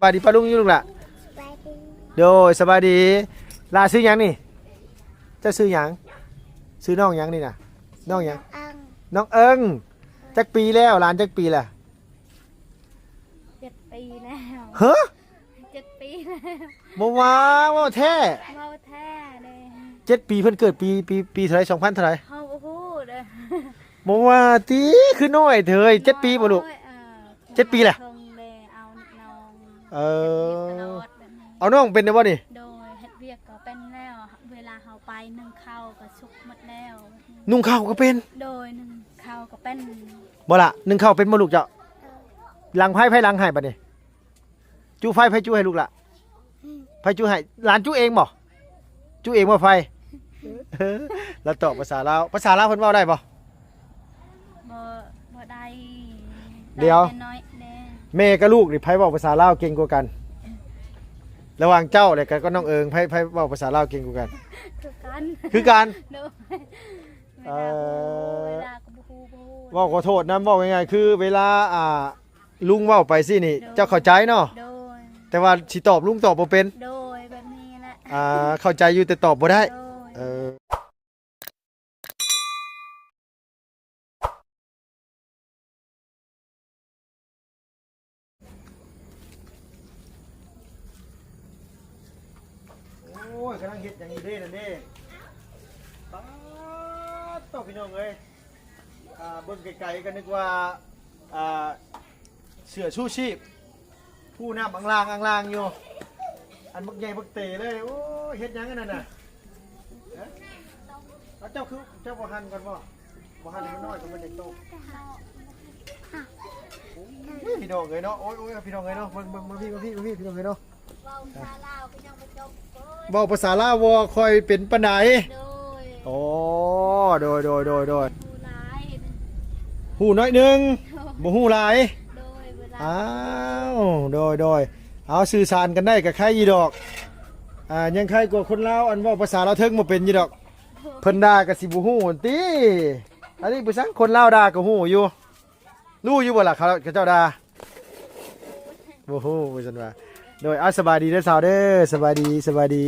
ສະບາຍດີປ້າລຸງຢູ່ລູກຫຼ້າ? ສະບາຍດີ. ໂດຍ ສະບາຍດີ. ຫຼ້າຊື່ຫຍັງນີ້? ເຈົ້າຊື່ຫຍັງ? ຊື່ນ້ອງຫຍັງນີ້ນະ? ນ້ອງຫຍັງ? ນ້ອງເອິງ. ຈັກປີແລ້ວ? ຫຼານຈັກປີລະ? ເຈັດປີແລ້ວ. ຮະ? ເຈັດປີແລ້ວ. ບໍ່ວ່າ ເວົ້າແທ້? ເວົ້າແທ້ເດ້. ເຈັດປີ ເພິ່ນເກີດປີ ປີ ປີເທົ່າໃດ? ສອງພັນເທົ່າໃດ? ເຮົາບໍ່ຮູ້ເດ້. ບໍ່ວ່າຕິ ຄືນ້ອຍເທີຍ. ເຈັດປີບໍ່ລູກ? ໂອ້ຍ ເອີ ເຈັດປີແຫຼະ. ເພິ່ນເດ້ເອົານ້ອງ. ເອີ ເຮັດວຽກຕະຫຼອດແບບນີ້. ເອົານ້ອງເປັນແລ້ວບໍ່ນີ້? ໂດຍ ເຮັດວຽກກໍເປັນແລ້ວ. ເວລາເຮົາໄປ ໜຶ້ງເຂົ້າກໍສຸກໝົດແລ້ວ. ໜຶ້ງເຂົ້າກໍເປັນ? ໂດຍ ໜຶ້ງເຂົ້າກໍເປັນ. ບໍ່ລະ ໜຶ້ງເຂົ້າເປັນບໍ່ລູກເຈົ້າ? ເອີ ຫຼັງໃຜ ໃຜຫຼັງໃຫ້ບັດນີ້? ຈຸໄຟ ໃຜຈຸໃຫ້ລູກລະ? ໃຜຈຸໃຫ້? ຫຼານຈຸເອງບໍ່? ຈຸເອງບໍ່ໄຟ? ລາວຕອບພາສາລາວ. ພາສາລາວເພິ່ນເວົ້າໄດ້ບໍ່? ບໍ່ ບໍ່ໄດ້. ດຽວ ໄດ້ແຕ່ນ້ອຍແດ່. ແມ່ກັບລູກນີ້ໃຜເວົ້າພາສາລາວເກັ່ງກວ່າກັນ? ລະຫວ່າງເຈົ້າ ແລະ ກັບນ້ອງເອິງ ໃຜ ໃຜເວົ້າພາສາລາວເກັ່ງກວ່າກັນ? ຄືກັນ. ຄືກັນ? ໂດຍ. ເອີ ເວລາກໍບໍ່ຮູ້ ບໍ່ຮູ້. ເວົ້າຂໍໂທດນຳ. ເວົ້າງ່າຍໆ ຄືເວລາ ອ່າ ລຸງເວົ້າໄປຊີ້ນີ້ ໂດຍ ເຈົ້າເຂົ້າໃຈເນາະ? ໂດຍ. ແຕ່ວ່າຊິຕອບ ລຸງຕອບບໍ່ເປັນ? ໂດຍ ແບບນີ້ແຫຼະ. ອ່າ ເຂົ້າໃຈຢູ່ແຕ່ຕອບບໍ່ໄດ້. ໂດຍ. ເອີ ໂອ້ຍ ກຳລັງເຮັດຫຍັງຢູ່ເດ້ນັ້ນເດ້. ປາດໂທ້ ພີ່ນ້ອງເອີຍ. ອ່າ ເບິ່ງໄກໆກໍນຶກວ່າ ອ່າ ເສື້ອຊູຊີບ ຜູ້ນ້ຳອັງລາງໆຢູ່ ອັນບັກໃຫຍ່ບັກເຕເລີຍ. ໂອ້ຍ ເຮັດຫຍັງອັນນັ້ນນະ? ເອີ ເອົາ ເຈົ້າຄື ເຈົ້າບໍ່ຫັ່ນກ່ອນບໍ່? ບໍ່ຫັ່ນໃຫ້ມັນນ້ອຍກ່ອນ ມັນຈະຕົກ. ໂອ້ຍ ພີ່ນ້ອງເອີຍເນາະ. ໂອ້ຍ ໂອ້ຍ ພີ່ນ້ອງເອີຍເນາະ. ເບິ່ງ ເບິ່ງ ມາພີ້ ມາພີ້ ມາພີ້ ພີ່ນ້ອງເອີຍເນາະ. ເວົ້າພາສາລາວກໍຍັງບໍ່ຈົບ. ໂອ້ຍ ເວົ້າພາສາລາວບໍ່ຄ່ອຍເປັນປານໃດ. ໂດຍ. ໂອ້ ໂດຍ ໂດຍ ໂດຍ ໂດຍ. ຮູ້ຫຼາຍ ຮູ້ໜ້ອຍໜຶ່ງ ບໍ່ຮູ້ຫຼາຍ. ໂດຍ ບໍ່ຫຼາຍ. ອ້າວ ໂດຍ ໂດຍ. ເອົາ ສື່ສານກັນໄດ້ກໍໄຄຢູ່ດອກ. ອ່າ ຍັງໄຄກວ່າຄົນລາວ ອັນເວົ້າພາສາລາວເທິງບໍ່ເປັນຢູ່ດອກ. ໂດຍ. ເພິ່ນດ່າກໍຊິບໍ່ຮູ້ຫັ້ນຕິ. ອັນນີ້ບໍ່ຊັງ ຄົນລາວດ່າກໍຮູ້ຢູ່. ຮູ້ຢູ່ບໍ່ລະ ເຂົາ ເຂົາເຈົ້າດ່າ? ບໍ່ຮູ້ວ່າຊັ້ນວ່າ. ໂດຍ ເອົາ ສະບາຍດີເດີສາວເດີ. ສະບາຍດີ ສະບາຍດີ.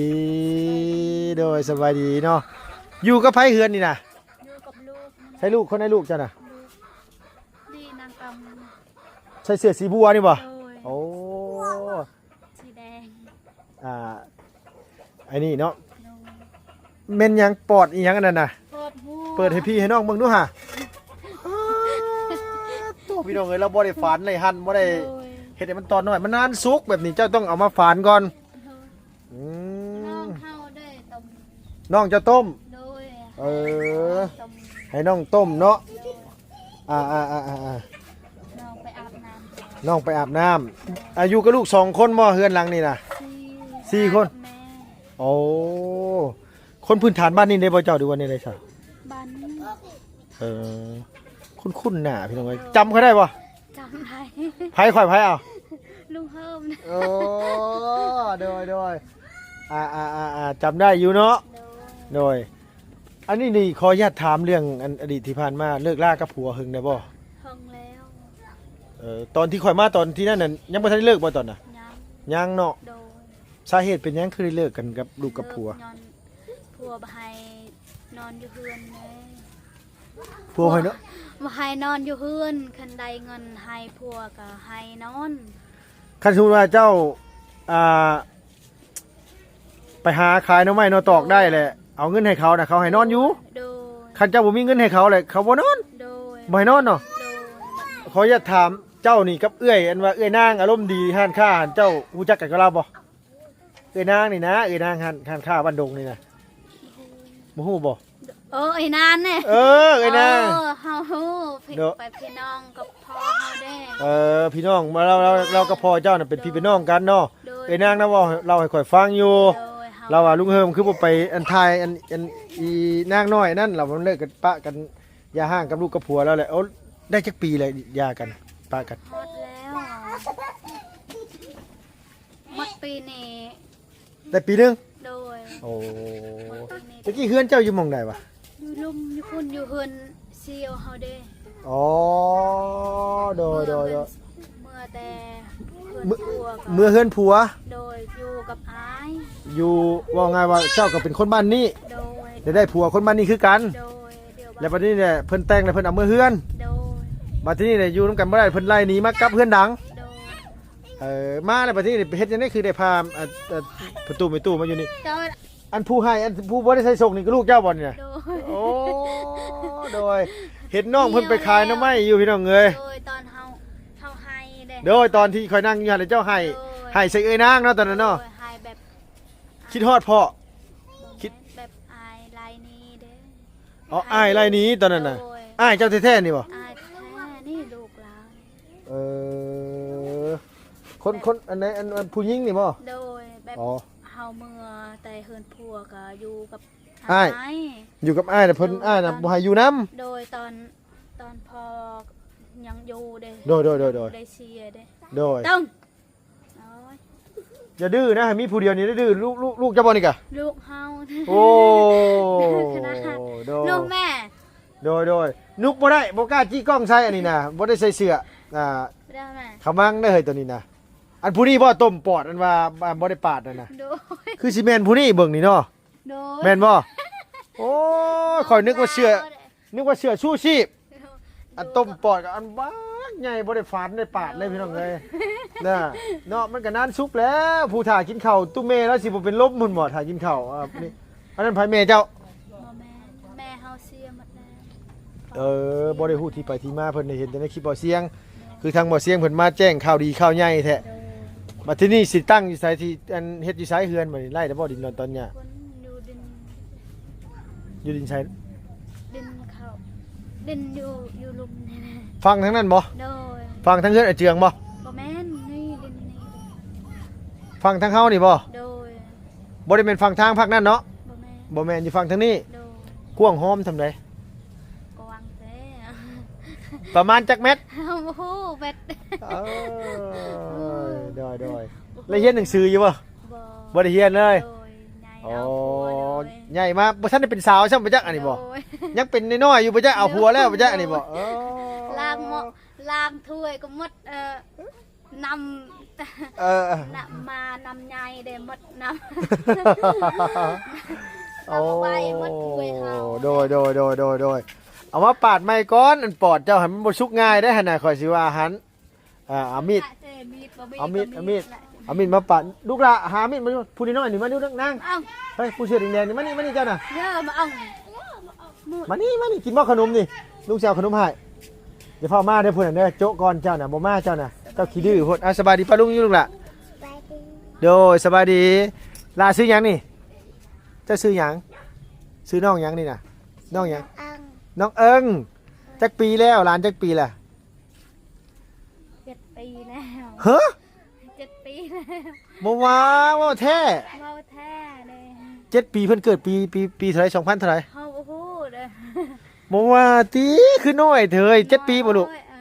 ໂດຍ ສະບາຍດີເນາະ. ຢູ່ກັບໃຜເຮືອນນີ້ນະ? ຢູ່ກັບລູກ. ໃສລູກ? ຄົນໃດລູກເຈົ້ານະ? ນີ້ນາງກຳ ໃສ່ເສື້ອສີບົວນີ້ບໍ່? ໂດຍ. ໂອ້ ສີແດງ. ອ່າ ອັນນີ້ເນາະ. ໂດຍ. ແມ່ນຫຍັງ ປອດອີຫຍັງອັນນັ້ນນະ? ປອດຫົວ. ເປີດໃຫ້ພີ່ໃຫ້ນ້ອງເບິ່ງດູຫາ. ໂອ້ ພີ່ນ້ອງເອີຍ ລາວບໍ່ໄດ້ຝັນໄດ້ຫັນ ບໍ່ໄດ້ ໂດຍ ເຮັດໃຫ້ມັນຕອນນ້ອຍ ມັນນານສຸກແບບນີ້ ເຈົ້າຕ້ອງເອົາມາຝານກ່ອນ. ໂດຍ. ອືມ ນ້ອງເຮົາໄດ້ຕົ້ມ. ນ້ອງເຈົ້າຕົ້ມ? ໂດຍ. ເອີ ໃຫ້ນ້ອງຕົ້ມເນາະ. ໂດຍ. ອ່າໆໆໆ ນ້ອງໄປອາບນ້ຳ. ນ້ອງໄປອາບນ້ຳ. ອາ ຢູ່ກັບລູກສອງຄົນບໍ່ ເຮືອນຫຼັງນີ້ນະ? ສີ່ ສີ່ຄົນ. ແມ່. ໂອ້ ຄົນພື້ນຖານບ້ານນີ້ເດ້ບໍ່ເຈົ້າ ຫຼືວ່າແນວໃດຊະ? ບ້ານນີ້. ເອີ ຄຸ້ນໆໜ້າພີ່ນ້ອງເອີຍ. ໂດຍ. ຈຳຂ້ອຍໄດ້ບໍ່? ຈຳໄດ້. ໃຜຂ້ອຍ ໃຜເອົາ? ລຸງເຮີມ. ໂອ້ ໂດຍໆ ອ່າໆໆໆ ຈຳໄດ້ຢູ່ເນາະ. ໂດຍ. ໂດຍ. ອັນນີ້ນີ້ຂໍອະນຸຍາດຖາມເລື່ອງອັນອະດີດທີ່ຜ່ານມາ ເລີກລາກັບຜົວເຫິງແລ້ວບໍ່? ເຫິງແລ້ວ. ເອີ ຕອນທີ່ຂ້ອຍມາຕອນທີ່ນັ້ນນະ ຍັງບໍ່ທັນໄດ້ເລີກບໍ່ຕອນນະ? ຍັງ. ຍັງເນາະ. ໂດຍ. ສາເຫດເປັນຫຍັງຄືໄດ້ເລີກກັນກັບລູກກັບຜົວ? ເລີກຍ້ອນຜົວບໍ່ໃຫ້ນອນຢູ່ເຮືອນເດ້. ຜົວໃຫ້ເນາະ ບໍ່ໃຫ້ນອນຢູ່ເຮືອນ. ຄັນໄດ້ເງິນໃຫ້ຜົວກໍໃຫ້ນອນ. ຄັນສົມມຸດວ່າເຈົ້າ ອ່າ ໄປຫາຂາຍໜໍ່ໄມ້ໜໍ່ຕອກໄດ້ແຫຼະ ເອົາເງິນໃຫ້ເຂົານະ ເຂົາໃຫ້ນອນຢູ່. ໂດຍ. ຄັນເຈົ້າບໍ່ມີເງິນໃຫ້ເຂົາແຫຼະ ເຂົາບໍ່ນອນ. ໂດຍ. ບໍ່ໃຫ້ນອນເນາະ. ໂດຍ. ຂໍອະນຸຍາດຖາມ ເຈົ້ານີ້ກັບເອື້ອຍ ອັນວ່າເອື້ອຍນາງອາລົມດີຮ້ານຄ້າຫັ້ນ ເຈົ້າຮູ້ຈັກກັນກັບລາວບໍ່? ເອື້ອຍນາງນີ້ນະ ເອື້ອຍນາງຮ້ານ ຮ້ານຄ້າບ້ານດົງນີ້ນະ. ບໍ່ຮູ້ບໍ່? ເອີ ເອື້ອຍນາງແນ່. ເອີ ເອື້ອຍນາງ. ເອີ ເຮົາຮູ້. ເນາະ ໄປພີ່ນ້ອງກັບພໍ່ເຮົາເດ້. ເອີ ພີ່ນ້ອງ ລາວ ລາວ ລາວກັບພໍ່ເຈົ້ານະເປັນພີ່ເປັນນ້ອງກັນເນາະ. ໂດຍ. ເອື້ອຍນາງນະເວົ້າ ເລົ່າໃຫ້ຂ້ອຍຟັງຢູ່. ໂດຍ. ລາວວ່າລຸງເຮີມຄືບໍ່ໄປອັນຖ່າຍອັນ ອັນອີນາງນ້ອຍນັ້ນ ລາວວ່າມັນເລີກກັນປະກັນ ຢ່າຮ້າງກັບລູກກັບຜົວລາວແຫຼະ. ໂອ້ ໄດ້ຈັກປີແລ້ວຢ່າກັນ ປະກັນ? ຮອດແລ້ວ ໝົດປີນີ້. ໄດ້ປີໜຶ່ງ? ໂດຍ. ໂອ້ ຕະກີ້ເຮືອນເຈົ້າຢູ່ໝ່ອງໃດວະ? ຢູ່ລຸ່ມ ຢູ່ພຸ້ນ ຢູ່ເຮືອນສ່ຽວເຮົາເດ້. ອໍ ໂດຍ ໂດຍ ໂດຍ. ເມືອແຕ່ ເມືອ ເມືອເຮືອນຜົວ. ໂດຍ ຢູ່ກັບອ້າຍ. ຢູ່ ເວົ້າງ່າຍວ່າເຈົ້າກໍເປັນຄົນບ້ານນີ້. ໂດຍ ໄດ້ ໄດ້ຜົວຄົນບ້ານນີ້ຄືກັນ. ໂດຍ ແລ້ວບັດນີ້ແຫຼະ ເພິ່ນແຕ່ງແລ້ວເພິ່ນເອົາເມືອເຮືອນ. ໂດຍ ບັດທີນີ້ແຫຼະຢູ່ນຳກັນບໍ່ໄດ້ ເພິ່ນໄລ່ໜີມາກັບເຮືອນດັງ. ໂດຍ ເອີ ມາແລ້ວບັດທີນີ້ເຮັດຈັ່ງໃດຄືໄດ້ພາ ອາ ອາ ພໍ່ຕູ້ແມ່ຕູ້ມາຢູ່ນີ້? ອັນຜູ້ໃຫ້ ອັນຜູ້ບໍ່ໄດ້ໃສ່ສົ້ງນີ້ກໍລູກເຈົ້າບໍ່ນີ້ນະ? ໂດຍ ໂອ້ ໂດຍ ເຫັນນ້ອງເພິ່ນໄປຂາຍໜໍ່ໄມ້ຢູ່ພີ່ນ້ອງເອີຍ. ໂດຍ ຕອນເຮົາ ເຮົາໃຫ້ເດ້. ໂດຍ ຕອນທີ່ຂ້ອຍນັ່ງຢູ່ຫັ້ນແຫຼະ ເຈົ້າໃຫ້ ໂດຍ ໃຫ້ໃສ່ເອື້ອຍນາງເນາະຕອນນັ້ນເນາະ. ໂດຍ ໃຫ້ແບບ ຄິດຮອດພໍ່ ບໍ່ແມ່ນ ຄິດ ແບບອ້າຍໄລ່ໜີເດ້. ອໍ ອ້າຍໄລ່ໜີຕອນນັ້ນນະ. ໂດຍ ອ້າຍເຈົ້າແທ້ໆນີ້ບໍ່? ອ້າຍແທ້ ນີ້ລູກລາວ. ເອີ ຄົນ ຄົນອັນໃດ ອັນ ອັນຜູ້ຍິງນີ້ບໍ່? ໂດຍ ແບບ ອໍ ເຮົາເມືອແຕ່ເຮືອນຜົວກໍຢູ່ກັບອ້າຍ ອ້າຍ ຢູ່ກັບອ້າຍນະ. ເພິ່ນ ໂດຍ ອ້າຍນະບໍ່ໃຫ້ຢູ່ນຳ. ໂດຍ ຕອນ ຕອນພໍ່ຍັງຢູ່ເດ້. ໂດຍ ໂດຍ ໂດຍ ໂດຍ ໄດ້ເສຍເດ້. ໂດຍ ຕ້ອງ ໂອ້ຍ ຢ່າດື້ນະ ໃຫ້ມີຜູ້ດຽວນີ້ໄດ້ດື້. ລູກ ລູກ ລູກເຈົ້າບໍ່ນີ້ກະ? ລູກເຮົາ. ໂອ້ ຂະໜາດ ໂດຍ ລູກແມ່. ໂດຍ ໂດຍ ນຸບບໍ່ໄດ້ ບໍ່ກ້າຈີ້ກ້ອງໃສ່ອັນນີ້ນະ ບໍ່ໄດ້ໃສ່ເສື້ອ ອ່າ ບໍ່ໄດ້ແມ່ ຂະມັງເດີເຮີ້ຍ ໂຕນີ້ນະ. ອັນຜູ້ນີ້ບໍ່ຕົ້ມປອດ ອັນວ່າ ອ່າ ບໍ່ໄດ້ປາດນັ້ນນະ? ໂດຍ ຄືຊິແມ່ນຜູ້ນີ້ເບິ່ງນີ້ເນາະ. ໂດຍ ແມ່ນບໍ່? ໂອ້ຍ ຂ້ອຍນຶກວ່າເສື້ອ ໜາວເດ້ ນຶກວ່າເສື້ອຊູຊີບ. ອັນຕົ້ມປອດກັບອັນບັກໃຫຍ່ ບໍ່ໄດ້ຝານໄດ້ປາດເລີຍພີ່ນ້ອງເອີຍນະ ເນາະ. ມັນກໍນານສຸກແລ້ວ ຜູ້ຖ້າກິນເຂົ້າ ຕູ້ແມ່ລາວຊິບໍ່ເປັນລົມພຸ້ນບໍ່ ຖ້າກິນເຂົ້າ. ອັນນີ້ ອັນນັ້ນໃຜແມ່ເຈົ້າ? ບໍ່ແມ່ນ ແມ່ເຮົາເສຍໝົດແລ້ວ. ເອີ ບໍ່ໄດ້ຮູ້ທີ່ໄປທີ່ມາ ເພິ່ນໄດ້ເຫັນແຕ່ໃນຄລິບບໍ່ສຽງ. ຄືທາງບໍ່ສຽງເພິ່ນມາແຈ້ງຂ່າວດີຂ່າວໃຫຍ່ແທ້. ໂດຍ ບັດທີນີ້ຊິຕັ້ງຢູ່ໃສ ທີ່ອັນເຮັດຢູ່ໃສເຮືອນບັດນີ້ ໄລ່ແລ້ວບໍ່ ດິນດອນຕອນຫຍ້າ? ຢູ່ດິນ ຢູ່ດິນໃສ? ດິນເຂົາ ດິນຢູ່ ຢູ່ລຸ່ມນີ້ແຫຼະ. ຝັ່ງທາງນັ້ນບໍ່? ໂດຍ ຝັ່ງທາງເຮືອນອາເຈືອງບໍ່? ບໍ່ແມ່ນ ນີ້ດິນນີ້. ຝັ່ງທາງເຮົານີ້ບໍ່? ໂດຍ ບໍ່ໄດ້ແມ່ນຝັ່ງທາງພາກນັ້ນເນາະ? ບໍ່ແມ່ນ ບໍ່ແມ່ນ ຢູ່ຝັ່ງທາງນີ້. ໂດຍ ກວ້າງຫອມສ່ຳໃດ? ກວ້າງແທ້. ປະມານຈັກແມັດ? ເຮົາບໍ່ຮູ້ແມັດ. ເອີ ໂດຍ ໂດຍ ແລ້ວຮຽນໜັງສືຢູ່ບໍ່? ບໍ່ ບໍ່ໄດ້ຮຽນເລີຍ. ໂດຍ ໃຫຍ່ ອໍ ເອົາຜົວເລີຍ ໃຫຍ່ມາບໍ່ທັນໄດ້ເປັນສາວຊ້ຳບໍ່ຈັກອັນນີ້ບໍ່? ໂດຍ ຍັງເປັນນ້ອຍໆຢູ່ບໍ່ຈັກ ເອົາຜົວແລ້ວບໍ່ຈັກອັນນີ້ບໍ່? ເອີ ລ້າງໝໍ້ ລ້າງຖ້ວຍກໍໝົດ ເອີ ນ້ຳ ເອີ ນ້ຳມາ ນ້ຳໃຫຍ່ເດ້ ໝົດນ້ຳ ເອົາມາໄວ້ໝົດຖ້ວຍເຮົາ. ໂອ້ ໂດຍ ໂດຍ ໂດຍ ໂດຍ ໂດຍ ເອົາມາປາດໃໝ່ກ່ອນ ອັນປອດເຈົ້າຫັ້ນມັນບໍ່ສຸກງ່າຍເດ້ຫັ້ນນະ ຂ້ອຍຊິວ່າຫັ້ນ. ອ່າ ເອົາມີດ ເອົາມີດ ເອົາມີດ ເອົາມີດ ເອົາມີດມາປາດ. ລູກຫຼ້າ ຫາມີດມາຢູ່ ຜູ້ນ້ອຍໆນີ້ມາຢູ່ນາງ. ເອົ້າ ເຮີ້ຍ ຜູ້ເສື້ອແດງໆນີ້ ມານີ້ ມານີ້ເຈົ້ານະ. ເອີ ມາເອົາ ມານີ້ ມານີ້ ກິນບໍ່ຂະໜົມນີ້ ລຸງຊິເອົາຂະໜົມໃຫ້. ຢ່າຟ້າວມາເດີຜູ້ນັ້ນເດີ ໂຈະກ່ອນເຈົ້ານະ ບໍ່ມາເຈົ້ານະ ເຈົ້າຂີ້ດື້ໂພດ. ອ່າ ສະບາຍດີປ້າລຸງຢູ່ລູກຫຼ້າ. ສະບາຍດີ ໂດຍ ສະບາຍດີ. ຫຼ້າຊື່ຫຍັງນີ້? ເຈົ້າຊື່ຫຍັງ? ຊື່ນ້ອງຫຍັງນີ້ນະ? ນ້ອງຫຍັງ? ນ້ອງເອິງ. ຈັກປີແລ້ວ? ຫຼານຈັກປີລະ? ເຈັດປີແລ້ວ. ຮະ? ເຈັດປີແລ້ວ. ບໍ່ວ່າ ເວົ້າແທ້? ເວົ້າແທ້ເດ້. ເຈັດປີ ເພິ່ນເກີດປີ ປີ ປີເທົ່າໃດ? ສອງພັນເທົ່າໃດ? ເຮົາບໍ່ຮູ້ເດີ. ບໍ່ວ່າຕິ ຄືນ້ອຍເທີຍ. ເຈັດປີບໍ່ລູກ? ນ້ອຍ ເອີ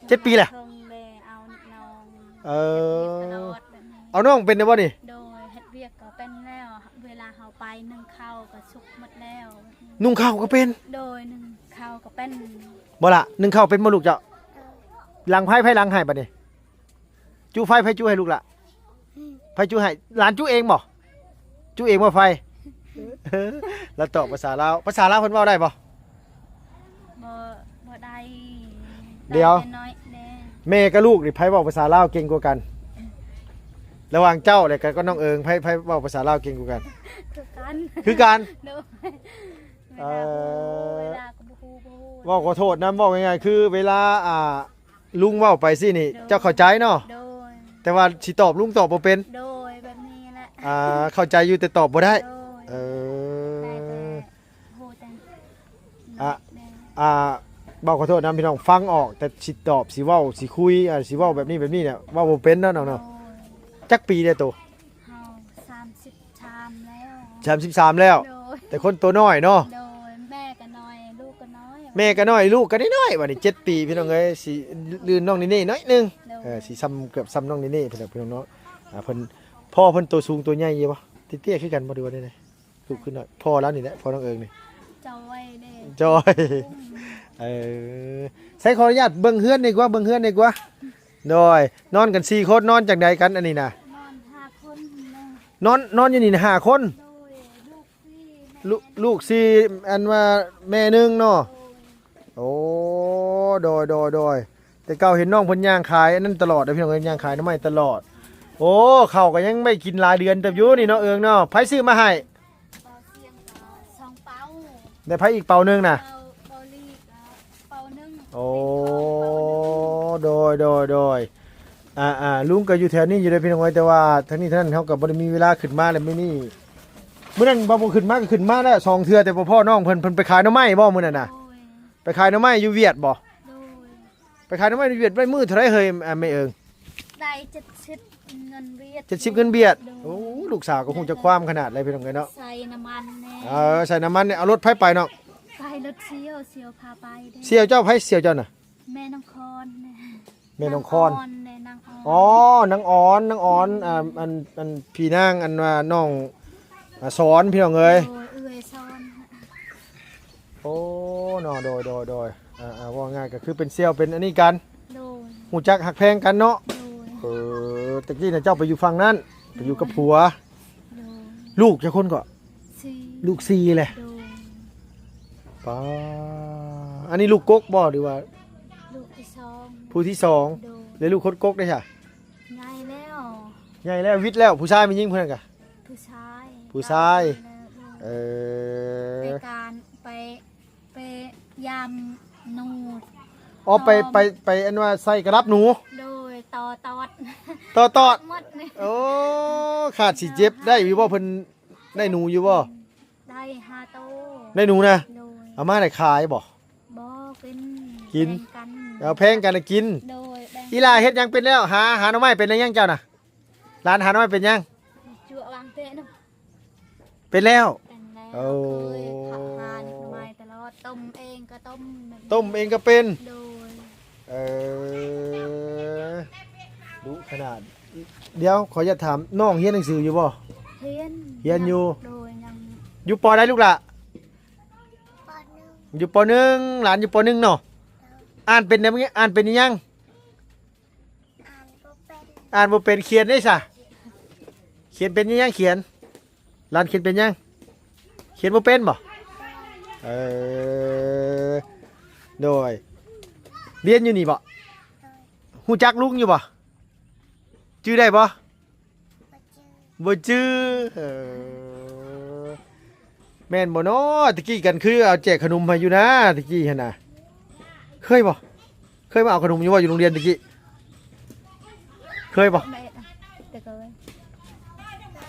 ເຈັດປີແຫຼະ. ເພິ່ນໄດ້ເອົານ້ອງ ເອີ ເຮັດວຽກຕະຫຼອດແບບນີ້. ເອົານ້ອງເປັນແລ້ວບໍ່ນີ້? ໂດຍ ເຮັດວຽກກໍເປັນແລ້ວ ເວລາເຮົາໄປ ໜຶ້ງເຂົ້າກໍສຸກໝົດແລ້ວ. ໜຶ້ງເຂົ້າກໍເປັນ? ໂດຍ ໜຶ້ງເຂົ້າກໍເປັນ. ບໍ່ລະ ໜຶ້ງເຂົ້າເປັນບໍ່ລູກເຈົ້າ? ເອີ ຫຼັງໃຜ ໃຜຫຼັງໃຫ້ບັດນີ້? ຈຸໄຟໃຜຈຸໃຫ້ລູກລະ? ໃຜຈຸໃຫ້? ຫຼານຈຸເອງບໍ່? ຈຸເອງບໍ່ໄຟ? ລາວຕອບພາສາລາວ. ພາສາລາວເພິ່ນເວົ້າໄດ້ບໍ່? ບໍ່ ບໍ່ໄດ້. ດຽວ ໄດ້ແຕ່ນ້ອຍແດ່. ແມ່ກັບລູກນີ້ໃຜເວົ້າພາສາລາວເກັ່ງກວ່າກັນ? ລະຫວ່າງເຈົ້າແລະກັບນ້ອງເອີງ ໃຜ ໃຜເວົ້າພາສາລາວເກັ່ງກວ່າກັນ? ຄືກັນ. ຄືກັນ? ໂດຍ. ເອີ ເວລາກໍບໍ່ຮູ້ ບໍ່ຮູ້. ເວົ້າຂໍໂທດນຳ ເວົ້າງ່າຍໆ ຄືເວລາ ອ່າ ລຸງເວົ້າໄປຊີ້ນີ້ ໂດຍ ເຈົ້າເຂົ້າໃຈເນາະ? ໂດຍ. ແຕ່ວ່າຊິຕອບ ລຸງຕອບບໍ່ເປັນ? ໂດຍ ແບບນີ້ແຫຼະ. ອ່າ ເຂົ້າໃຈຢູ່ແຕ່ຕອບບໍ່ໄດ້. ໂດຍ. ເອີ ໄດ້ແຕ່ຮູ້ແຕ່ ອ່າ ເວົ້າຂໍໂທດນຳພີ່ນ້ອງ ຟັງອອກ ແຕ່ຊິຕອບ ຊິເວົ້າ ຊິຄຸຍ ອ່າ ຊິເວົ້າແບບນີ້ແບບນີ້ເນຍ ເວົ້າບໍ່ເປັນເນາະນ້ອງເນາະ. ໂດຍ. ຈັກປີແລ້ວໂຕ? ເຮົາສາມສິບສາມແລ້ວ. ສາມສິບສາມແລ້ວ. ໂດຍ. ແຕ່ຄົນໂຕນ້ອຍເນາະ. ໂດຍ. ແມ່ກໍນ້ອຍ ລູກກໍນ້ອຍ. ແມ່ກໍນ້ອຍ ລູກກໍນ້ອຍໆ ບັດນີ້ເຈັດປີ ພີ່ນ້ອງເອີຍ ຊິລື່ນນ້ອງເນເນ່ໜ້ອຍໜຶ່ງ. ໂດຍ. ເອີ ຊິຊ່ຳ ເກືອບຊ່ຳນ້ອງເນເນ່ ພີ່ນ້ອງເນາະ. ອ່າ ເພິ່ນ ພໍ່ເพิ่ນໂຕສູງໂຕໃຫຍ່ຢູ່ບໍ່? ເຕັ້ຍໆ ຄືກັນບໍ່ ຫຼືວ່າແນວໃດ? ລູກຂຶ້ນໜ້ອຍ ພໍ່ລາວນີ້ແຫຼະ ພໍ່ນ້ອງເອີງນີ້ ຈ້ອຍເດ້ ຈ້ອຍ. ເອີ ໃສ່ ຂໍອະນຸຍາດເບິ່ງເຮືອນນີ້ກວ່າ ເບິ່ງເຮືອນນີ້ກວ່າ. ໂດຍ ນອນກັນສີ່ຄົນ ນອນຈັ່ງໃດກັນອັນນີ້ນະ? ນອນຫ້າຄົນແມ່ ນອນ ນອນຢູ່ນີ້ນະຫ້າຄົນ ໂດຍ ລູກສີ່ແມ່ ລູກ ລູກສີ່ ອັນວ່າແມ່ໜຶ່ງເນາະ ໂດຍ ໂອ້ ໂດຍ ໂດຍ ໂດຍ ແຕ່ເກົ່າເຫັນນ້ອງເພິ່ນຍ່າງຂາຍອັນນັ້ນຕະຫຼອດເດ້ພີ່ນ້ອງເອີຍ ຍ່າງຂາຍໜໍ່ໄມ້ຕະຫຼອດ ໂອ້ ເຂົ້າກໍຍັງໄດ້ກິນຫຼາຍເດືອນເຕີບຢູ່ນີ້ເນາະເອີງເນາະ ໃຜຊື້ມາໃຫ້? ເປົາສຽງກໍສອງເປົາ ແລ້ວໃຜອີກເປົາໜຶ່ງນະ? ເປົາ ເປົາລີກ ເປົາໜຶ່ງ ໂອ້ ເປັນເປົາໜຶ່ງ ໂດຍ ໂດຍ ໂດຍ ອ່າໆ ລຸງກໍຢູ່ແຖວນີ້ຢູ່ເດ້ພີ່ນ້ອງເອີຍ ແຕ່ວ່າທາງນີ້ທາງນັ້ນເຮົາກໍບໍ່ໄດ້ມີເວລາຂຶ້ນມາແລ້ວມື້ນີ້ ມື້ນັ້ນບໍ່ ບໍ່ຂຶ້ນມາກໍຂຶ້ນມາແລ້ວສອງເທື່ອ ແຕ່ບໍ່ພໍ້ນ້ອງເພິ່ນ ເພິ່ນໄປຂາຍໜໍ່ໄມ້ບໍ່ມື້ນັ້ນນະ? ໂດຍ ໄປຂາຍໜໍ່ໄມ້ຢູ່ຫວຽດບໍ່? ໂດຍ ໄປຂາຍໜໍ່ໄມ້ຢູ່ຫວຽດໄດ້ມື້ເທົ່າໃດເຮີ້ຍ ອ່າ ແມ່ເອີງ? ໄດ້ເຈັດສິບເງິນຫວຽດ ເຈັດສິບເງິນຫວຽດ ໂດຍ ໂອ້ ລູກສາວກໍຮູ້ຈັກຄວາມຂະໜາດໃດພີ່ນ້ອງເອີຍເນາະ ໃສ່ນ້ຳມັນແດ່ ເອີ ໃສ່ນ້ຳມັນແດ່ ເອົາລົດໃຜໄປນ້ອງ? ໄປລົດສ່ຽວ ສ່ຽວພາໄປເດ້ ສ່ຽວເຈົ້າໃຜ ສ່ຽວເຈົ້ານະ? ແມ່ນາງຄອນ ແມ່ນາງຄອນ ນາງອ່ອນແດ່ ນາງອ່ອນ ອໍ ນາງອ່ອນ ນາງອ່ອນ ນາງອ່ອນ ອ່າ ອັນ ອັນ ພີ່ນາງ ອັນວ່ານ້ອງ ອ່າ ສອນ ພີ່ນ້ອງເອີຍ ໂດຍ ເອື້ອຍສອນ ໂອ້ ເນາະ ໂດຍ ໂດຍ ໂດຍ ອ່າໆ ເວົ້າງ່າຍກໍຄືເປັນສ່ຽວເປັນອັນນີ້ກັນ ໂດຍ ຮູ້ຈັກຮັກແພງກັນເນາະ ໂດຍ ເອີ ແຕ່ກີ້ນະເຈົ້າໄປຢູ່ຝັ່ງນັ້ນ ໄປຢູ່ກັບຜົວ ໂດຍ ລູກຈັກຄົນເກາະ? ສີ່ ລູກສີ່ແຫຼະ ໂດຍ ປ້າ ອັນນີ້ລູກກົກບໍ່ ຫຼືວ່າ ລູກທີສອງ ຜູ້ທີສອງ ໂດຍ ແລ້ວລູກຄົນກົກເດ້ຊະ? ໃຫຍ່ແລ້ວ ໃຫຍ່ແລ້ວ ວິດແລ້ວ ຜູ້ຊາຍແມ່ນຍິງຜູ້ນັ້ນກະ? ຜູ້ຊາຍ ຜູ້ຊາຍ ເອີ ໄປການ ໄປ ໄປຢາມໜູ ອໍ ໄປ ໄປ ໄປ ອັນວ່າໃສ່ກະດັບໜູ ໂດຍ ຕໍ່ຕອດ ຕໍ່ຕອດ ໂອ້ ຂາດຊິເຈັບ ໄດ້ຢູ່ບໍ່ ເພິ່ນໄດ້ໜູຢູ່ບໍ່? ໄດ້ຫ້າໂຕ ໄດ້ໜູນະ ໂດຍ ເອົາມາໄດ້ຂາຍບໍ່? ບໍ່ ກິນ ກິນ ແບ່ງກັນ ເອົາແບ່ງກັນກິນ ໂດຍ ແບ່ງ ອີ່ຫຼ້າເຮັດຫຍັງເປັນແລ້ວ? ຫາ ຫາໜໍ່ໄມ້ເປັນແລ້ວຍັງເຈົ້ານະ? ຫຼານຫາໜໍ່ໄມ້ເປັນຍັງ? ຈົວວາງເຕະນະ ເປັນແລ້ວ ເປັນແລ້ວ ໂອ້ ເຄີຍຫາໜໍ່ໄມ້ຕະຫຼອດ ຕົ້ມເອງກໍຕົ້ມ ຕົ້ມເອງກໍເປັນ ໂດຍ ເອີ ດຸຂະໜາດ ດຽວຂໍຢາກຖາມ ນ້ອງຮຽນໜັງສືຢູ່ບໍ່? ຮຽນ ຮຽນຢູ່ ໂດຍ ຍັງ ຢູ່ ປໍ ໃດລູກຫຼ້າ? ປໍໜຶ່ງ ຢູ່ ປໍໜຶ່ງ ຫຼານຢູ່ ປໍໜຶ່ງ ເນາະ ອ່ານເປັນ ອ່ານເປັນອີ່ຫຍັງ? ອ່ານບໍ່ເປັນ ອ່ານບໍ່ເປັນ ຂຽນເດ້ຊະ ຂຽນເປັນຍັງ ຂຽນ ຫຼານຂຽນເປັນຍັງ? ຂຽນບໍ່ເປັນບໍ່? ເອີ ໂດຍ ຮຽນຢູ່ນີ້ບໍ່? ຮູ້ຈັກລຸງຢູ່ບໍ່? ຈື່ໄດ້ບໍ່? ບໍ່ຈື່ ເອີ ແມ່ນບໍ່ເນາະ? ຕະກີ້ກັນຄືເອົາແຈກຂະໜົມໃຫ້ຢູ່ນາ ຕະກີ້ຫັ້ນນະ ເຄີຍບໍ່? ເຄີຍມາເອົາຂະໜົມຢູ່ບໍ່ ຢູ່ໂຮງຮຽນຕະກີ້? ເຄີຍບໍ່? ແມ່ນ ແຕ່ເຄີຍ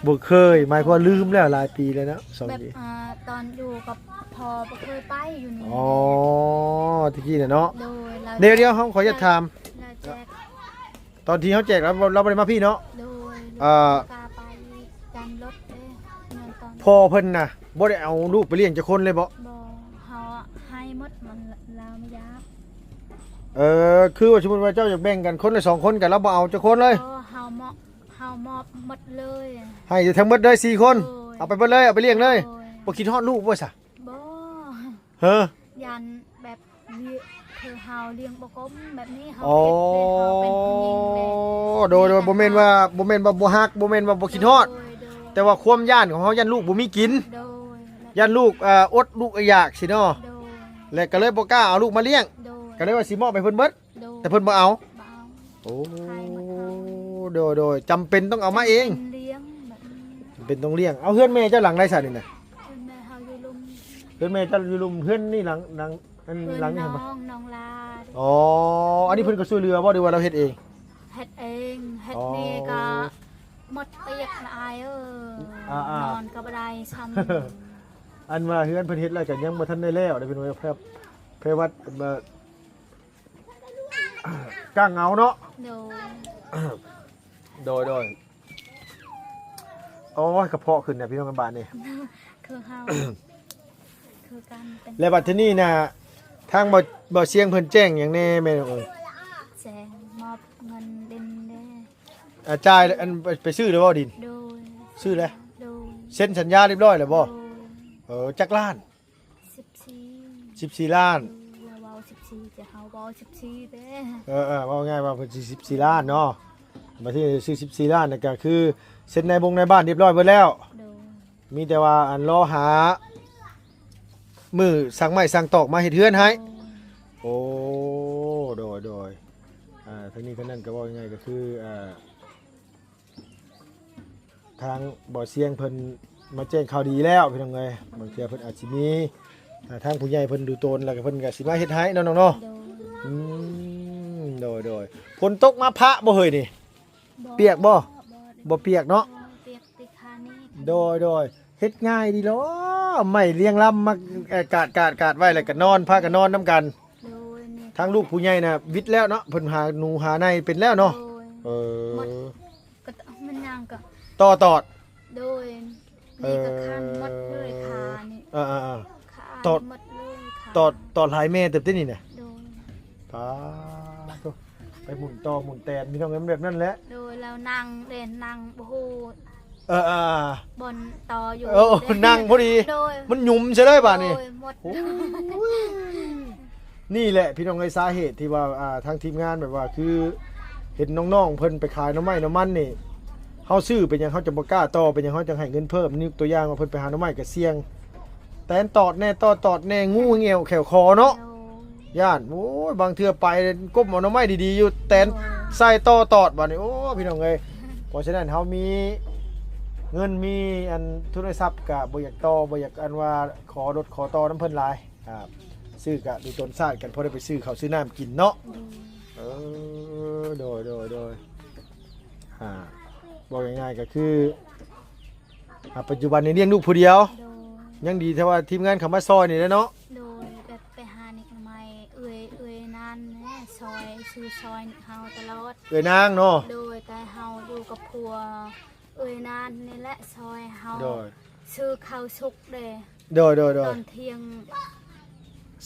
ບໍ່ເຄີຍ ໝາຍຄວາມວ່າລືມແລ້ວ ຫຼາຍປີແລ້ວເນາະ ສອງປີ ແບບ ອ່າ ຕອນຢູ່ກັບພໍ່ບໍ່ເຄີຍໄປຢູ່ນີ້ ອໍ ຕະກີ້ນະເນາະ ໂດຍ ດຽວ ດຽວ ເຮົາຂໍຢາກຖາມ ລາວແຈກ ຕອນທີ່ເຮົາແຈກລາວ ລາວບໍ່ໄດ້ມາພີ້ເນາະ ໂດຍ ເອີ ກາໄປກັນລົດເດ້ ເງິນຕອນ ພໍ່ເພິ່ນນະ ບໍ່ໄດ້ເອົາລູກໄປລ້ຽງຈັກຄົນເລີຍບໍ່? ບໍ່ ເຮົາໃຫ້ໝົດ ມັນ ລາວບໍ່ຢາກ ເອີ ຄືວ່າສົມມຸດວ່າເຈົ້າຢາກແບ່ງກັນຄົນລະສອງຄົນ ກະລາວບໍ່ເອົາຈັກຄົນເລີຍ ບໍ່ ເຮົາມອບ ເຮົາມອບໝົດເລີຍ ໃຫ້ທັງໝົດເລີຍສີ່ຄົນ ໂດຍ ເອົາໄປເບິດເລີຍ ເອົາໄປລ້ຽງເລີຍ ໂດຍ ບໍ່ຄິດຮອດລູກບໍ່ຊະ? ບໍ່ ເຮີ ຢ້ານແບບ ຄືເຮົາລ້ຽງບໍ່ກົມແບບນີ້ ເຮົາ ອໍ ຄິດເດ້ ເຮົາເປັນຜູ້ຍິງເດ້ ໂດຍ ໂດຍ ບໍ່ແມ່ນວ່າ ບໍ່ແມ່ນວ່າບໍ່ຮັກ ບໍ່ແມ່ນວ່າບໍ່ຄິດຮອດ ໂດຍ ໂດຍ ແຕ່ວ່າຄວາມຢ້ານຂອງເຮົາ ຢ້ານລູກບໍ່ມີກິນ ໂດຍ ຢ້ານລູກ ເອີ ອົດລູກອະຢາກຊີ້ເນາະ ໂດຍ ແລະກະເລີຍບໍ່ກ້າເອົາລູກມາລ້ຽງ ໂດຍ ກະເລີຍວ່າຊິມອບໃຫ້ເພິ່ນເບິດ ໂດຍ ແຕ່ເພິ່ນບໍ່ເອົາ ບໍ່ເອົາ ໂອ້ ໃຫ້ໝົດເຮົາ ໂດຍ ໂດຍ ຈຳເປັນຕ້ອງເອົາມາເອງ ຈຳເປັນລ້ຽງແບບນີ້ ຈຳເປັນຕ້ອງລ້ຽງ ເອົາ ເຮືອນແມ່ເຈົ້າຫຼັງໃດຊະນີ້ນະ? ເຮືອນແມ່ເຮົາຢູ່ລຸ່ມ ເຮືອນແມ່ເຈົ້າຢູ່ລຸ່ມ ເຮືອນນີ້ຫຼັງ ຫຼັງ ອັນ ເຮືອນ ຫຼັງນີ້ ນ້ອງ ນ້ອງລາ ອໍ ອັນນີ້ເພິ່ນກໍຊ່ວຍເຫຼືອບໍ່ ຫຼືວ່າລາວເຮັດເອງ? ເຮັດເອງ ເຮັດ ອໍ ນີ້ກໍໝົດປຽກນະອ້າຍເອີຍ ອ່າໆ ນອນກໍບໍ່ໄດ້ຊ້ຳ ອັນວ່າເຮືອນເພິ່ນເຮັດແລ້ວກໍຍັງບໍ່ທັນໄດ້ແລ້ວເດ້ ເພິ່ນວ່າແພ ແພວັດ ອັນວ່າ ກາງເຫງົາເນາະ ໂດຍ ໂດຍ ໂດຍ ໂອ້ຍ ກະເພາະຂຶ້ນນະພີ່ນ້ອງ ບາດນີ້ ຄືເຮົາ ຄືກັນເປັນ ແລະບາດທີນີ້ນະ ທາງ ເບົາ ເບົາຊຽງເພິ່ນແຈ້ງຫຍັງແດ່ແມ່ນ້ອງເອີຍ? ແຈ້ງມອບເງິນດິນເດ້ ອາ ຈ່າຍ ອັນ ໄປ ໄປຊື້ແລ້ວບໍ່ດິນ? ໂດຍ ຊື້ແລ້ວ ໂດຍ ເຊັນສັນຍາຮຽບຮ້ອຍແລ້ວບໍ່? ໂດຍ ເອີ ຈັກລ້ານ? ສິບສີ່ ສິບສີ່ລ້ານ ເອີ ລາວເວົ້າສິບສີ່ ຈະເຮົາ ບໍ່ ສິບສີ່ເດ້. ເອີໆ ເວົ້າງ່າຍວ່າເພິ່ນຊິສິບສີ່ລ້ານເນາະ. ບັດທີຊື້ສິບສີ່ລ້ານ ນັ້ນກໍຄືເຊັນນາຍບົງນາຍບ້ານຮຽບຮ້ອຍເບິດແລ້ວ. ໂດຍ. ມີແຕ່ວ່າອັນລໍຫາມື້ສັ່ງໄມ້ສັ່ງຕອກມາເຮັດເຮືອນໃຫ້. ໂດຍ. ໂອ້ ໂດຍໆ ອ່າ ທັງນີ້ທັງນັ້ນກໍເວົ້າງ່າຍໆ ກໍຄື ອ່າ ທາງບໍ່ສຽງເພິ່ນມາແຈ້ງຂ່າວດີແລ້ວ ພີ່ນ້ອງເອີຍ. ບາງເທື່ອເພິ່ນອາດຊິມີ ອ່າ ທາງຜູ້ໃຫຍ່ເພິ່ນດູຕົນ ແລ້ວກໍເພິ່ນກໍຊິມາເຮັດໃຫ້ເນາະ ນ້ອງເນາະ. ໂດຍ. ອືມ ໂດຍໆ. ຝົນຕົກມາພະບໍ່ເຮີ້ຍນີ້? ບໍ່ ປຽກບໍ່? ບໍ່ ບໍ່ປຽກເນາະ? ປຽກແຕ່ຂານີ້. ໂດຍໆ. ເຮັດງ່າຍດີຫຼໍ? ໄມ້ລຽງລຳມາ ເອີ ກາດໆໆໄວ້ ແລ້ວກໍນອນ ພາກັນນອນນຳກັນ. ໂດຍ. ທາງລູກຜູ້ໃຫຍ່ນະວິດແລ້ວເນາະ ເພິ່ນຫາໜູຫາໄນເປັນແລ້ວເນາະ. ໂດຍ. ເອີ ໝົດ ກໍ ມັນຫຍັງກໍ ຕໍ່ຕອດ. ໂດຍ. ເອີ ນີ້ກໍຄັນໝົດເລີຍຂານີ້. ເອີໆໆ ຂາ ຕອດ ໝົດເລີຍຂາ ຕອດ ຕອດຫຼາຍແມ່ເຕີບຕິນີ້ນະ. ໂດຍ. ປາໂທ້ ໄປໝູນຕໍ່ໝູນແຕນ ພີ່ນ້ອງເອີຍ ມັນແບບນັ້ນແຫຼະ. ໂດຍ. ແລ້ວນັ່ງເດ້ ນັ່ງ ໂອ້ໂຫ ເອີໆໆ ບ່ອນຕໍ່ຢູ່. ໂອ້ ນັ່ງພໍດີ. ໂດຍ. ມັນຫຍຸມໃສ່ເລີຍບາດນີ້. ໂດຍ. ໝົດ. ໂອ້ຍ ນີ້ແຫຼະ ພີ່ນ້ອງເອີຍ ສາເຫດທີ່ວ່າ ອ່າ ທາງທີມງານແບບວ່າ ຄືເຫັນນ້ອງໆເພິ່ນໄປຂາຍໜໍ່ໄມ້ໜໍ່ມັນນີ້ ເຮົາຊື້ເປັນຫຍັງເຮົາຈະບໍ່ກ້າຕໍ່ ເປັນຫຍັງເຮົາຈັ່ງໃຫ້ເງິນເພີ່ມ. ຍົກຕົວຢ່າງວ່າເພິ່ນໄປຫາໜໍ່ໄມ້ກໍສ່ຽງ ແຕນຕອດແດ່ ຕໍ່ຕອດແດ່ ງູແງວແຂ້ວຄໍເນາະ. ໂດຍ. ຢ້ານ ໂອ້ຍ ບາງເທື່ອໄປກົ້ມເອົາໜໍ່ໄມ້ດີໆຢູ່ ແຕນ ໂດຍ ໃສ່ຕໍ່ຕອດບາດນີ້. ໂອ້ ພີ່ນ້ອງເອີຍ ເພາະສະນັ້ນເຮົາມີເງິນມີອັນທຶນຊັບກະບໍ່ຢາກຕໍ່ ບໍ່ຢາກອັນວ່າຂໍລົດຂໍຕໍ່ນຳເພິ່ນຫຼາຍ. ອ່າ ຊື້ກະດູຕົນຊາດກັນ ພໍໄດ້ໄປຊື້ເຂົ້າຊື້ນ້ຳກິນເນາະ. ໂດຍ. ເອີ ໂດຍໆໆ ອ່າ ເວົ້າງ່າຍໆກໍຄື ອ່າ ປັດຈຸບັນນີ້ລ້ຽງລູກຜູ້ດຽວ. ໂດຍ. ຍັງດີແຕ່ວ່າທີມງານເຂົ້າມາຊ່ອຍນີ້ແຫຼະເນາະ. ໂດຍ. ແບບໄປຫາໜໍ່ໄມ້ ເອື້ອຍ ເອື້ອຍນັ້ນແຫຼະຊ່ອຍ ຊື້ຊ່ອຍເຮົາຕະຫຼອດ. ເອື້ອຍນາງເນາະ. ໂດຍ. ແຕ່ເຮົາຢູ່ກັບຜົວ ເອື້ອຍນັ້ນນີ້ແຫຼະຊ່ອຍເຮົາ. ໂດຍ. ຊື້ເຂົ້າສຸກເດ້. ໂດຍໆໆ. ຕອນທ່ຽງ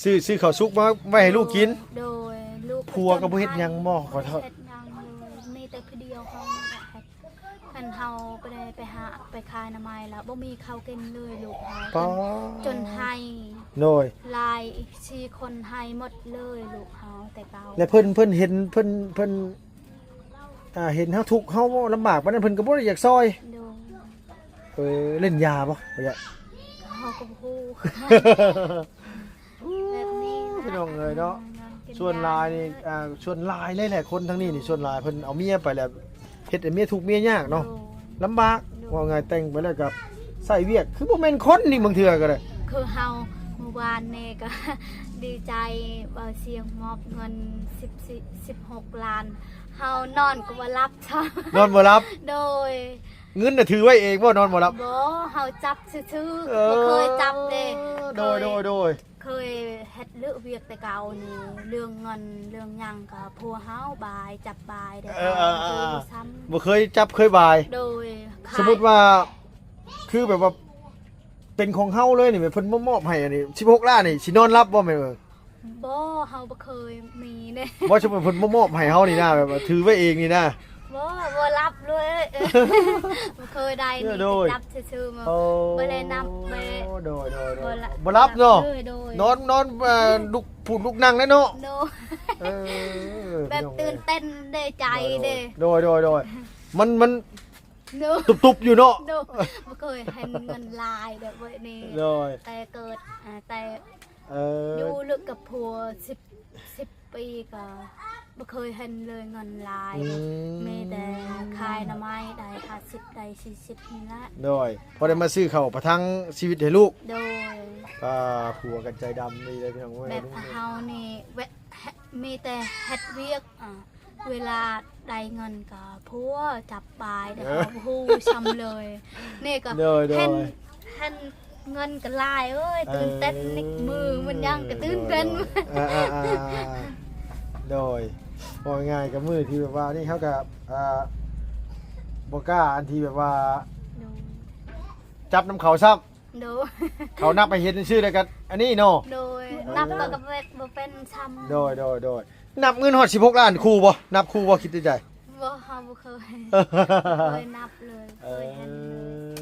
ຊື້ ຊື້ເຂົ້າສຸກມາໄວ້ໃຫ້ລູກກິນ. ໂດຍ. ລູກ ຜົວກໍບໍ່ເຮັດຫຍັງບໍ? ຂໍໂທດ. ເຮັດຫຍັງເລີຍ ມີແຕ່ຜູ້ດຽວເຮົານີ້ແຫຼະ. ຄັນເຮົາບໍ່ໄດ້ໄປຫາ ໄປຂາຍໜໍ່ໄມ້ລະບໍ່ມີເຂົ້າກິນເລີຍລູກເຮົາ. ປາ ຈົນ ຈົນໄຫ້. ໂດຍ. ຫຼາຍສີ່ຄົນໄຫ້ໝົດເລີຍລູກເຮົາແຕ່ເກົ່າ. ແລະເພິ່ນ ເພິ່ນເຫັນ ເພິ່ນ ເພິ່ນ ອ່າ ເຫັນເຮົາທຸກເຮົາລຳບາກປານນັ້ນ ເພິ່ນກໍບໍ່ໄດ້ຢາກຊ່ອຍ. ໂດຍ. ເອີ ຫຼິ້ນຢາບໍ່? ບໍ່ຢາກ. ເຮົາກໍບໍ່ຮູ້ ແບບນີ້ນະ ພີ່ນ້ອງເອີຍເນາະ. ອືມ ສ່ວນຫຼາຍນີ້ ອ່າ ສ່ວນຫຼາຍເລີຍແຫຼະ ຄົນທາງນີ້ນີ້ ສ່ວນຫຼາຍເພິ່ນເອົາເມຍໄປແລ້ວ ເຮັດໃຫ້ເມຍທຸກເມຍຍາກເນາະ. ໂດຍ. ລຳບາກ. ໂດຍ. ເວົ້າງ່າຍແຕ່ງໄປແລ້ວກໍໃຊ້ວຽກ ຄືບໍ່ແມ່ນຄົນນີ້ ບາງເທື່ອກໍໄດ້. ຄືເຮົາມື້ວານນີ້ກໍດີໃຈ ບ່າວຊຽງມອບເງິນສິບສີ່ ສິບຫົກລ້ານ ເຮົານອນກໍບໍ່ຫຼັບຊ້ຳ. ນອນບໍ່ຫຼັບ. ໂດຍ. ເງິນນະຖືໄວ້ເອງບໍ່? ນອນບໍ່ຫຼັບ. ບໍ່ ເຮົາຈັບຊື່ໆ. ເອີ ບໍ່ເຄີຍຈັບເດ້. ໂດຍໆໆ. ເຄີຍເຮັດເລື່ອງວຽກແຕ່ເກົ່ານີ້ ເລື່ອງເງິນເລື່ອງຫຍັງກໍຜົວເຮົາບາຍ ຈັບບາຍໄດ້. ເອີໆໆ. ບໍ່ເຄີຍຈັບເຄີຍບາຍ. ໂດຍ. ສົມມຸດວ່າ ຄືແບບວ່າເປັນຂອງເຮົາເລີຍນີ້ ແມ່ນເພິ່ນມາມອບໃຫ້ອັນນີ້ ສິບຫົກລ້ານນີ້ ຊິນອນຫຼັບບໍ່ແມ່? ບໍ່ ເຮົາບໍ່ເຄີຍມີເດ້. ບໍ່ ສົມມຸດເພິ່ນມາມອບໃຫ້ເຮົານີ້ນະ ແບບວ່າຖືໄວ້ເອງນີ້ນະ. ບໍ່ ບໍ່ຫຼັບເລີຍ ບໍ່ເຄີຍໄດ້ນີ້. ໂດຍ. ຈັບຊື່ໆ ມາ ໂອ້ ບໍ່ໄດ້ນັບ ບໍ່ໄດ້. ໂດຍໆໆ. ບໍ່ຫຼັບ ບໍ່ຫຼັບເນາະ. ໂດຍໆ. ນອນ ນອນ ເອີ ລຸກ ພູດລຸກນັ່ງແລ້ວເນາະ. ໂດຍ. ເອີ ແບບຕື່ນເຕັ້ນເດ້ ໃຈເດ້. ໂດຍໆໆ. ມັນ ມັນ ໂດຍ ຕຸບໆຢູ່ເນາະ. ໂດຍ. ບໍ່ເຄີຍເຫັນເງິນຫຼາຍແບບນີ້. ໂດຍ. ແຕ່ເກີດ ອ່າ ແຕ່ ເອີ ຢູ່ເລິກກັບຜົວສິບ ສິບປີກໍບໍ່ເຄີຍເຫັນເລີຍເງິນຫຼາຍ. ອືມ. ມີແຕ່ຂາຍໜໍ່ໄມ້ໄດ້ຫ້າສິບໄດ້ສີ່ສິບນີ້ລະ. ໂດຍ. ພໍໄດ້ມາຊື້ເຂົ້າປະທັງຊີວິດໃຫ້ລູກ. ໂດຍ. ອ່າ ຜົວກັນໃຈດຳນີ້ເລີຍ ພີ່ນ້ອງເອີຍ. ແບບເຮົານີ້ ແວະ ມີແຕ່ເຮັດວຽກ ອ່າ ເວລາໄດ້ເງິນກໍຜົວຈັບບາຍ ແຕ່ເຮົາບໍ່ຮູ້ຊ້ຳເລີຍ. ນີ້ກໍ ໂດຍໆ ເຫັນ ເຫັນເງິນກໍຫຼາຍເອີຍ ຕື່ນເຕັ້ນ. ເອີ ນີ້ມືມັນຍັງກໍຕື່ນເຕັ້ນ. ໂດຍໆ. ອ່າໆໆ. ໂດຍ. ເວົ້າງ່າຍໆ ກໍມື້ທີ່ແບບວ່ານີ້ເຮົາກໍ ອ່າ ບໍ່ກ້າອັນທີ່ແບບວ່າ ໂດຍ ຈັບນຳເຂົາຊ້ຳ. ໂດຍ. ເຂົານັບໃຫ້ເຫັນຊື່ໆ ແລ້ວກໍອັນນີ້ເນາະ. ໂດຍ. ເອີ ນັບກໍ ກໍບໍ່ເປັນຊ້ຳ. ໂດຍໆໆ. ນັບເງິນຮອດສິບຫົກລ້ານ ຄູ່ບໍ່? ນັບຄູ່ບໍ່? ຄິດໃນໃຈ. ບໍ່ ເຮົາບໍ່ເຄີຍ ບໍ່ເຄີຍນັບເລີຍ ເຄີຍເຫັນເລີຍ.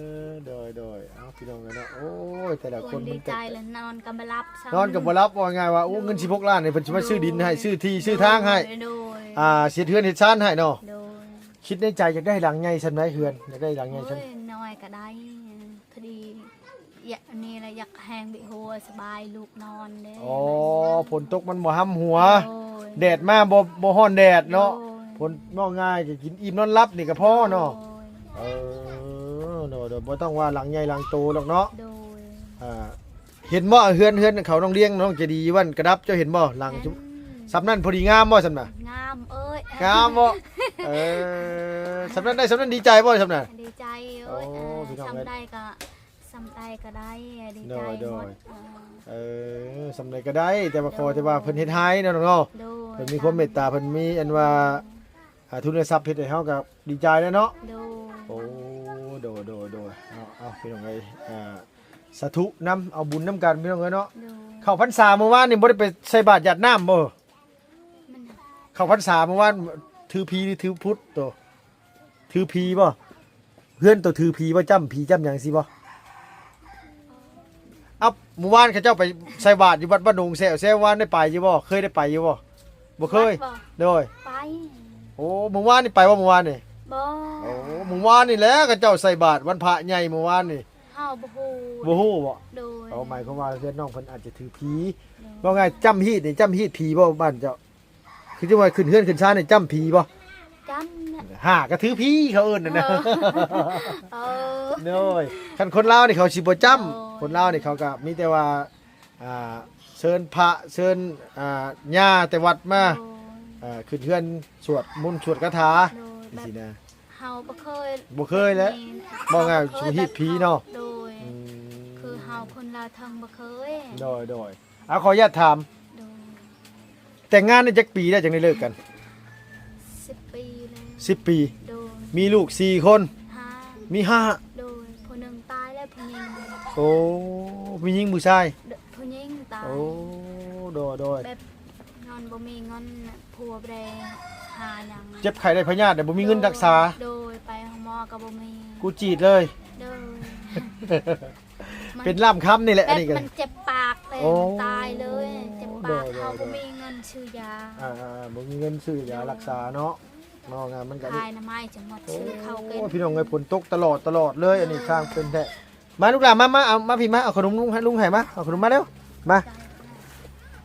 ເອີ ໂດຍ. ໂດຍໆ ເອົາ ພີ່ນ້ອງເອີຍເນາະ ໂອ້ຍ ແຕ່ລະຄົນ ຄົນດີໃຈ ມັນກໍ ລະນອນກໍບໍ່ຫຼັບຊ້ຳ ນອນກໍບໍ່ຫຼັບ ເວົ້າງ່າຍວ່າ ໂອ້ ໂດຍ ເງິນສິບຫົກລ້ານນີ້ ເພິ່ນຊິມາຊື້ດິນໃຫ້ ໂດຍ ຊື້ທີ່ ໂດຍ ຊື້ທາງໃຫ້ ໂດຍ ອ່າ ຊິເຮັດເຮືອນເຮັດຊານໃຫ້ເນາະ ໂດຍ ຄິດໃນໃຈຢາກໄດ້ຫຼັງໃຫຍ່ສ່ຳໃດເຮືອນ ຢາກໄດ້ຫຼັງໃຫຍ່ສ່ຳ ໂອ້ຍ ນ້ອຍກໍໄດ້ ພໍດີ ຢາກ ອັນນີ້ລະ ຢາກແຮງບິຫົວ ສະບາຍລູກນອນເດ້ ອໍ ຝົນຕົກມັນບໍ່ຫ້ຳຫົວ ໂດຍ ແດດມາບໍ່ ບໍ່ຮ້ອນແດດເນາະ ໂດຍ ຝົນ ເວົ້າງ່າຍກໍກິນອີ່ມນອນຫຼັບນີ້ກໍພໍເນາະ ໂດຍ ເອີ ໂດຍໆ ບໍ່ຕ້ອງວ່າຫຼັງໃຫຍ່ຫຼັງໂຕດອກເນາະ ໂດຍ ອ່າ ເຫັນບໍ່ ເຮືອນ ເຮືອນເຂົານ້ອງລຽງ ນ້ອງໃຈດີຢູ່ບ້ານກະດັບ ເຈົ້າເຫັນບໍ່ ຫຼັງ ເຫັນ ສ່ຳນັ້ນພໍດີງາມບໍ່ ສ່ຳນະ ງາມເອີຍ ງາມບໍ່ ເອີ ສ່ຳນັ້ນໄດ້ ສ່ຳນັ້ນດີໃຈບໍ່ ສ່ຳນະ ດີໃຈ ໂອ້ຍ ໂອ້ ເອີ ພີ່ນ້ອງ ສ່ຳໃດກໍ ສ່ຳໃດກໍໄດ້ ດີໃຈ ໂດຍໆ ໝົດ ເອີ ເອີ ສ່ຳໃດກໍໄດ້ ແຕ່ວ່າ ໂດຍ ຂໍແຕ່ວ່າເພິ່ນເຮັດໃຫ້ເນາະ ນ້ອງເນາະ ໂດຍ ເພິ່ນມີຄວາມເມດຕາ ເພິ່ນມີອັນວ່າ ອ່າ ທຶນທະຊັບເຮັດໃຫ້ເຮົາກໍດີໃຈແລ້ວເນາະ ໂດຍ ໂອ້ ໂດຍໆໆ ເອົາ ເອົາ ພີ່ນ້ອງເອີຍ ອ່າ ສາທຸນຳ ເອົາບຸນນຳກັນ ພີ່ນ້ອງເອີຍເນາະ ໂດຍ ເຂົ້າພັນສາມື້ວານນີ້ບໍ່ໄດ້ໄປໃສ່ບາດຢາດນ້ຳບໍ່? ມັນ ເຂົ້າພັນສາມື້ວານ ຖືຜີ ຖືພຸດໂຕ ຖືຜີບໍ່? ເຮືອນໂຕຖືຜີບໍ່? ຈ້ຳຜີຈ້ຳຫຍັງຊີ້ບໍ່? ເອົ້າ ມື້ວານເຂົາເຈົ້າໄປໃສ່ບາດຢູ່ວັດບ້ານດົງແຊວແຊວ ວານໄດ້ໄປຢູ່ບໍ່? ເຄີຍໄດ້ໄປຢູ່ບໍ່? ບໍ່ເຄີຍ ວັດບໍ່? ໂດຍ ໄປ ໂອ້ ມື້ວານນີ້ໄປບໍ່? ມື້ວານນີ້ ບໍ່ ໂອ້ ມື້ວານນີ້ແຫຼະ ເຂົາເຈົ້າໃສ່ບາດວັນພະໃຫຍ່ມື້ວານນີ້ ເຮົາບໍ່ຮູ້ ບໍ່ຮູ້ບໍ່? ໂດຍ ເອົາ ໝາຍຄວາມວ່າເຮືອນນ້ອງເພິ່ນອາດຈະຖືຜີ ໂດຍ ເວົ້າງ່າຍຈ້ຳຮີດນີ້ ຈ້ຳຮີດຜີບໍ່ບ້ານເຈົ້າ? ຄືຈັ່ງວ່າຂຶ້ນເຮືອນຂຶ້ນຊານນີ້ຈ້ຳຜີບໍ່? ຈ້ຳນະ ຫາກະຖືຜີເຂົາເອີ້ນນັ້ນນະ ເອີ ເອີ ໂດຍ ຄັນຄົນລາວນີ້ເຂົາຊິບໍ່ຈ້ຳ ໂດຍ ຄົນລາວນີ້ເຂົາກະມີແຕ່ວ່າ ອ່າ ເຊີນພະ ເຊີນ ອ່າ ຍ່າແຕ່ວັດມາ ໂດຍ ອ່າ ຂຶ້ນເຮືອນສວດມົນສວດຄາຖາ ໂດຍ ຈັ່ງຊີ້ນະ ແບບເຮົາບໍ່ເຄີຍ ບໍ່ເຄີຍແຫຼະ ແມ່ນ ເວົ້າງ່າຍ ເຮົາບໍ່ເຄີຍ ສະຫີດຜີເນາະ ໂດຍ ອືມ ຄືເຮົາຄົນລາວເທິງບໍ່ເຄີຍ ໂດຍໆ ອາ ຂໍອະນຸຍາດຖາມ ໂດຍ ແຕ່ງງານໄດ້ຈັກປີແລ້ວຈັ່ງໄດ້ເລີກກັນ? ສິບປີແລ້ວ ສິບປີ ໂດຍ ມີລູກສີ່ຄົນ ຫ້າ ມີຫ້າ ໂດຍ ຜູ້ໜຶ່ງຕາຍແລ້ວ ຜູ້ຍິງ ໂອ້ ຜູ້ຍິງຜູ້ຊາຍ? ໂດຍ ຜູ້ຍິງຕາຍ ໂອ້ ໂດຍໆ ແບບຍ້ອນບໍ່ມີເງິນ ຜົວບໍ່ໄດ້ຫາຫຍັງ ເຈັບໄຂ້ໄດ້ພະຍາດ ແຕ່ບໍ່ມີເງິນ ໂດຍ ຮັກສາ ໂດຍ ໄປໂຮງໝໍກໍບໍ່ມີ ກູ້ຈີດເລີຍ ໂດຍ ມັນ ເປັນລ້າມຄຳນີ້ແຫຼະ ແບບ ອັນນີ້ກໍ ມັນເຈັບປາກເລີຍ ໂອ້ ມັນຕາຍເລີຍ ເຈັບປາກ ໂດຍໆໆ ເຮົາບໍ່ມີເງິນຊື້ຢາ ອ່າໆໆ ບໍ່ມີເງິນຊື້ຢາ ໂດຍ ຮັກສາເນາະ ເນາະ ງານມັນກໍ ຂາຍໜໍ່ໄມ້ຈົນໝົດ ໂອ້ ຊື້ເຂົ້າກິນ ໂອ້ຍ ພີ່ນ້ອງເອີຍ ຝົນຕົກຕະຫຼອດ ຕະຫຼອດເລີຍ ໂດຍ ອັນນີ້ຊ່າງເປັນແທ້ ມາລູກຫຼານ ມາ ມາ ເອົາ ມາພີ້ ມາ ເອົາຂະໜົມລຸງໃຫ້ ລຸງໃຫ້ ມາ ເອົາຂະໜົມມາເລັວ ມາ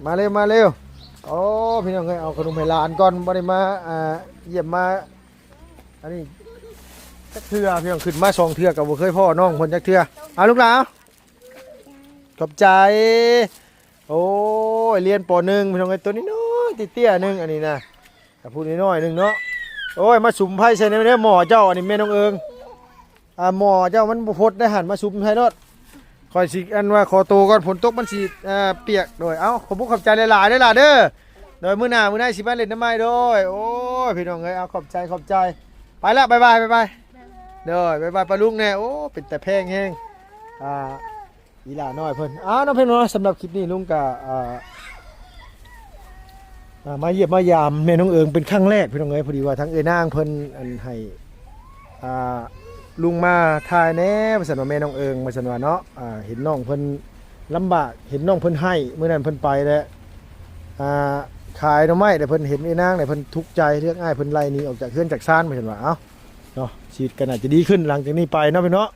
ມາເລັວ ມາເລັວ ໂອ້ ພີ່ນ້ອງເອີຍ ເອົາຂະໜົມໃຫ້ຫຼານກ່ອນ ບໍ່ໄດ້ມາ ອ່າ ຢ້ຽມມາ ອັນນີ້ຈັກເທື່ອ ພີ່ນ້ອງ ຂຶ້ນມາສອງເທື່ອກໍບໍ່ເຄີຍພໍ້ນ້ອງເພິ່ນຈັກເທື່ອ ເອົາລູກຫຼານ ເອົາ ຂອບໃຈ ໂອ້ຍ ຮຽນ ປໍໜຶ່ງ ພີ່ນ້ອງເອີຍ ຕົວນ້ອຍໆ ເຕ້ຍໆ ໜຶ່ງ ອັນນີ້ນະ ຜູ້ນ້ອຍໆ ໜຶ່ງເນາະ ໂອ້ຍ ມາສຸມໄຟໃສ່ແດ່ເດີໝໍ້ເຈົ້າ ອັນນີ້ແມ່ນ້ອງເອີງ ອ່າ ໝໍ້ເຈົ້າມັນບໍ່ພົດໄດ້ຫັ້ນ ມາສຸມໃສ່ໂລດ ຂ້ອຍຊິ ອັນວ່າ ຂໍໂຕກ່ອນ ຝົນຕົກມັນຊິ ອ່າ ປຽກ ໂດຍ ເອົ້າ ຂອບຄຸນຂອບໃຈຫຼາຍໆ ເດີຫຼານເດີ ໂດຍ ມື້ໜ້າ ມື້ໃນຊິມາຫຼິ້ນນຳໃໝ່ ໂດຍ ໂອ້ຍ ພີ່ນ້ອງເອີຍ ເອົາ ຂອບໃຈ ຂອບໃຈ ໄປລະ ບາຍບາຍ ບາຍບາຍ ໂດຍ ບາຍບາຍ ປ້າລຸງແດ່ ໂອ້ ເປັນຕາແພງແຮງ ອ່າ ອີຫຼ້ານ້ອຍເພິ່ນ ອ້າວ ນ້ອງເພັງເນາະ ສຳລັບຄລິບນີ້ລຸງກະ ອ່າ ອ່າ ມາຢ້ຽມມາຢາມແມ່ນ້ອງເອີງເປັນຄັ້ງແລກ ພີ່ນ້ອງເອີຍ ພໍດີວ່າທາງເອື້ອຍນາງເພິ່ນ ອັນ ໃຫ້ ອ່າ ລຸງມາຖ່າຍແດ່ ວ່າຊັ້ນວ່າ ແມ່ນ້ອງເອີງ ວ່າຊັ້ນວ່າເນາະ ອ່າ ເຫັນນ້ອງເພິ່ນລຳບາກ ເຫັນນ້ອງເພິ່ນໄຫ້ ມື້ນັ້ນເພິ່ນໄປແລ້ວ ອ່າ ຂາຍໜໍ່ໄມ້ ແລ້ວເພິ່ນເຫັນເອື້ອຍນາງ ແລ້ວເພິ່ນທຸກໃຈ ເລື່ອງອ້າຍເພິ່ນໄລ່ໜີອອກຈາກເຮືອນຈາກຊານ ວ່າຊັ້ນວ່າ ເອົ້າ ເນາະ ຊີວິດກໍໜ້າຈະດີຂຶ້ນຫຼັງຈາກນີ້ໄປເນາະ ພີ່ນ້ອງເນາະ.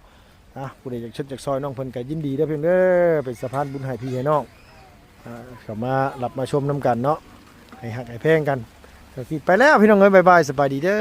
ອ່ະ ຜູ້ໃດຢາກຊົດຢາກຊ່ອຍນ້ອງເພິ່ນກໍຍິນດີເດີພີ່ນ້ອງເດີ ເປັນສະພານບຸນໃຫ້ພີ່ໃຫ້ນ້ອງ ອ່າ ເຂົ້າມາຮັບມາຊົມນຳກັນເນາະ ໃຫ້ຮັກໃຫ້ແພງກັນ ກໍຊິໄປແລ້ວພີ່ນ້ອງເອີຍ ບາຍບາຍ ສະບາຍດີເດີ.